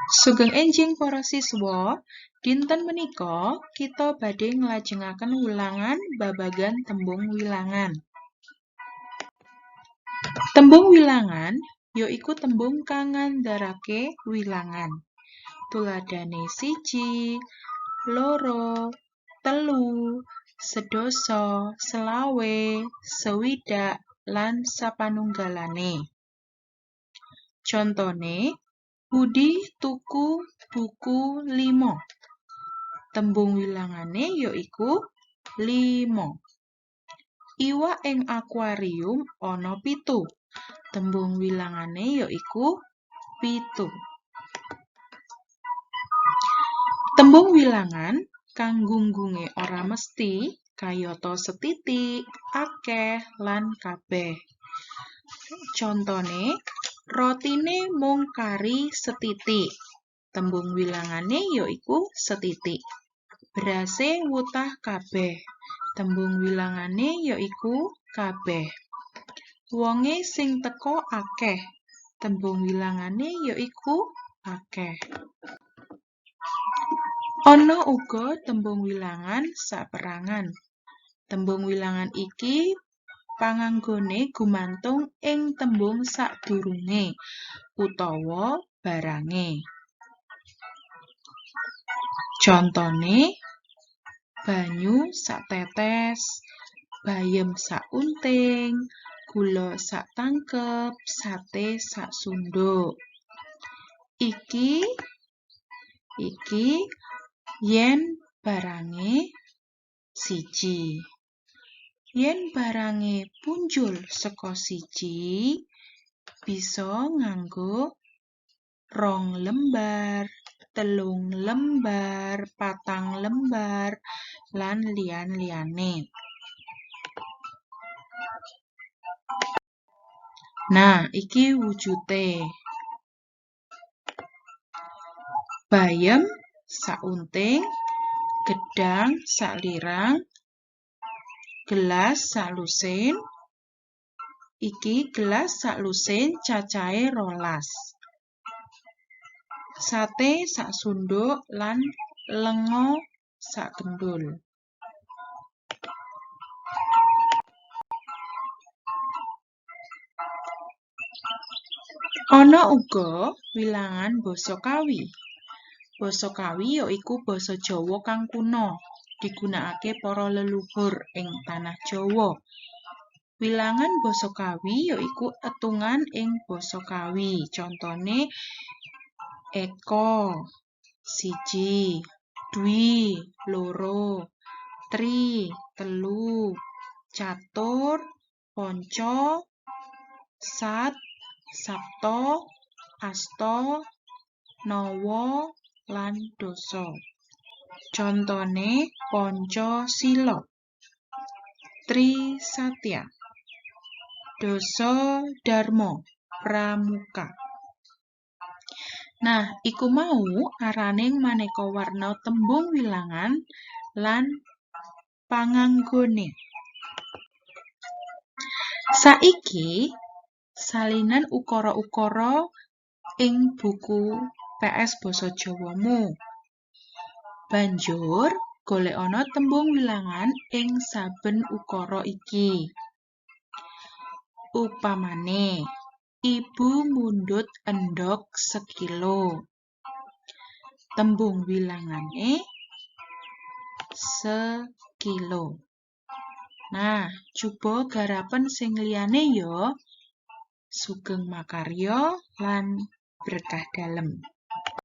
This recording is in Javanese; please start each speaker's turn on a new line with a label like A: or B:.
A: Sugeng enjing para siswa, dinten menika kita badhe nglajengaken wulangan babagan tembung wilangan. Tembung wilangan yaiku tembung kang ngandharake wilangan. Tuladhane 1, 2, 3, 10, 25, 60, lan sapanunggalane. Contone, Budi tuku buku 5. Tembung wilangane yaiku 5. Iwak ing akuarium ana 7. Tembung wilangane yaiku 7. Tembung wilangan kang gunggunge ora mesti kayata sethithik, akeh, lan kabeh. Contone, rotine mung kari sethithik. Tembung wilangane yaiku sethithik. Berase wutah kabeh. Tembung wilangane yaiku kabeh. Wonge sing teka akeh. Tembung wilangane yaiku akeh. Ana uga tembung wilangan saperangan. Tembung wilangan iki panganggone gumantung ing tembung sadurunge utawa barange. Contone, banyu satetes, bayem saunting, gula satangkep, sate sasunduk. Iki yen barange 1. Yen barange punjul saka 1, bisa nganggo 2 lembar, 3 lembar, 4 lembar, lan liyan-liyane. Nah, iki wujute. Bayem saunting, gedhang salirang, gelas salusin. Iki gelas salusin cacahe 12. Sate sasunduk lan lenga sakendul. Ana uga wilangan basa Kawi. Basa Kawi yaiku basa Jawa kang kuna, digunakake para leluhur ing tanah Jawa. Wilangan basa Kawi yaiku etungan ing basa Kawi. Contone eka, 1, dwi, 2, tri, 3, catur, panca, sat, sapta, asta, nawa, lan dasa. Contone Pancasila, Tri Satya, Dasa Dharma, Pramuka. Nah, iku mau araning maneka warna tembung wilangan lan panganggone. Saiki salinan ukara-ukara ing buku PS Basa Jawamu. Banjur golekana tembung wilangan ing saben ukara iki. Upamane, ibu mundhut endhog sekilo. Tembung wilangane sekilo. Nah, coba garapen sing liyane ya. Sugeng makarya lan berkah dalem.